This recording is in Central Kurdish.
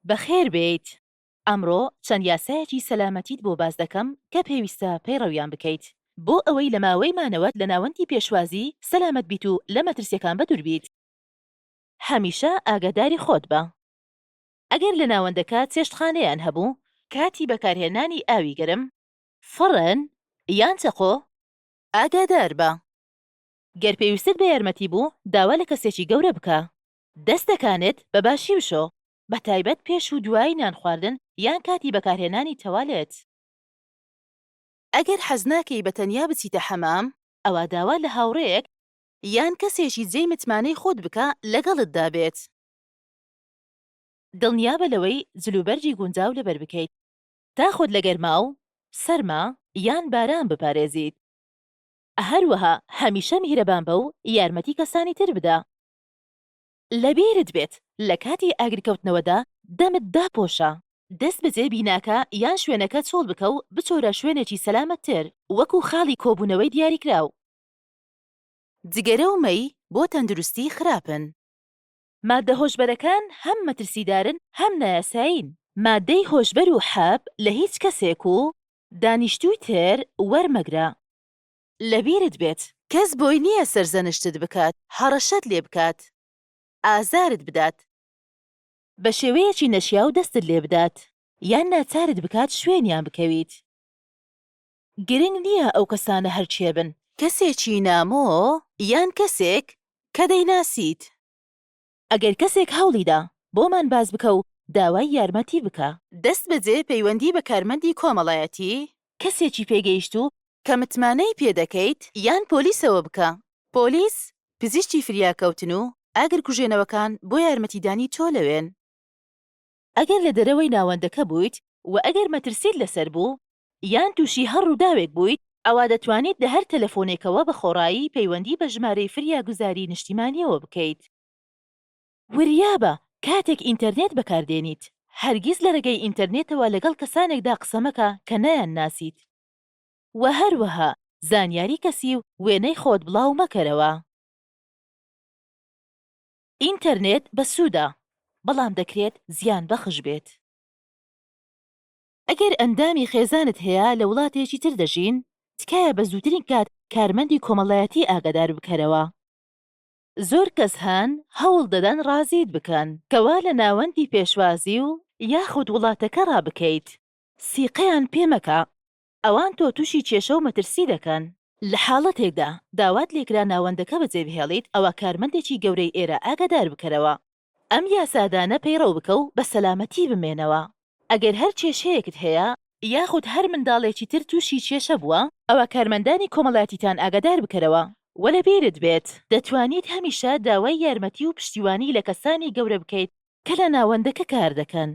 بەخێربێیت، ئەمڕۆ چەند یاسایەکی سەلامەتیت بۆ باس دەکەم کە پێویستە پەیڕەویان بکەیت بۆ ئەوەی لە ماوەی مانەوەت لە ناوەندی پێشوازی سەلامەت بیت و لە مەترسیەکان بەدوور بیت. هەمیشە ئاگاداری خۆت بە. ئەگەر لە ناوەندەکە چێشتخانەیان هەبوو، کاتی بەکارهێنانی ئاوی گەرم، فڕن یان چەقۆ، ئاگادار بە. گەر پێویستت بە یارمەتی بوو، داوا لە کەسێکی گەورە بکە. دەستەکانت بە باشی بشۆ، بە تایبەت پێش و دوای نان خواردن یان کاتی بەکارهێنانی تەوالێت. ئەگەر حەز ناکەی بە تەنیا بچیتە حەمام، ئەوا داوا لە هاوڕێیەک یان کەسێکی جێی متمانەی خۆت بکە لەگەڵتدا بێت. دڵنیابە لەوەی جلوبەرگی گونجاو لەبەر بکەیت تا خۆت لە گەرما و سەرما یان باران بپارێزیت. هەروەها هەمیشە میهرەبان بە و یارمەتی کەسانی تر بدە. لەبیرت بێت لە کاتی ئاگرکەوتنەوەدا دەمت داپۆشە. دەستبەجێ بیناکە یان شوێنەکە چۆڵ بکە و بچۆرە شوێنێکی سەلامەتتر وەکو خاڵی کۆبوونەوەی دیاریکراو. جگەرە و مەی بۆ تەندروستی خراپن. ماددە هۆشبەرەکان هەم مەترسیدارن هەم نایاسایین. ماددەی هۆشبەر و حەب لە هیچ کەسێک و دانیشتووی تر وەرمەگرە. لەبیرت بێت کەس بۆی نییە سەرزەنشتت بکات، هەڕەشەت لێ بکات، ئازارت بدات، بە شێوەیەکی نەشیاو دەستت لێ بدات، یان ناچارت بکات شوێنیان بکەویت. گرنگ نییە ئەو کەسانە هەر کێ بن. کەسێکی نامۆ یان کەسێک کە دەیناسیت. ئەگەر کەسێک هەوڵیدا، بۆمان باس بکە و داوای یارمەتی بکە. دەستبەجێ پەیوەندی بە کارمەندی کۆمەڵایەتی، کەسێکی پێگەیشتوو کە متمانەی پێدەکەیت، یان پۆلیسەوە بکە. پۆلیس، پزیشکی فریاکەوتن و ئاگرکوژێنەوەکان بۆ یارمەتیدانی تۆ لەوێن. ئەگەر لە دەرەوەی ناوەندەکە بوویت و ئەگەر مەترسیت لەسەر بوو یان تووشی هەر ڕووداوێک بوویت، ئەوا دەتوانیت لە هەر تەلەفۆنێکەوە بە خۆڕایی پەیوەندی بە ژمارەی فریاگوزاری نیشتیمانییەوە بکەیت. وریابە کاتێک ئینتەرنێت بەکاردێنیت. هەرگیز لە ڕێگەی ئینتەرنێتەوە لەگەڵ کەسانێکدا قسە مەکە کە نایانناسیت. وە هەروەها زانیاری کەسی و وێنەی خۆت بڵاو مەکەرەوە. ئینتەرنێت بەسوودە، بەڵام دەکرێت زیانبەخش بێت. ئەگەر ئەندامی خێزانت هەیە لە وڵاتێکی تر دەژین، تکایە بە زووترین کات کارمەندی کۆمەڵایەتی ئاگادار بکەرەوە. زۆر کەس هەن هەوڵ دەدەن ڕازیت بکەن کەوا لە ناوەندی پێشوازی و یاخود وڵاتەکە ڕابکەیت. سیقەیان پێ مەکە، ئەوان تۆ تووشی کێشە و مەترسی دەکەن. لە حاڵەتێکدا داوات لێکرا ناوەندەکە بەجێبهێڵیت ئەوا کارمەندێکی گەورەی ئێرە ئاگادار بکەرەوە. ئەم یاسادانە پەیڕەو بکە و بە سەلامەتی بمێنەوە. ئەگەر هەر کێشەیەکت هەیە یاخود هەر منداڵێکی تر تووشی کێشە بووە ئەوا کارمەندانی کۆمەڵایەتیتان ئاگادار بکەرەوە. وە لەبیرت بێت دەتوانیت هەمیشە داوای یارمەتی و پشتیوانی لە کەسانی گەورە بکەیت کە لە ناوەندەکە کاردەکەن.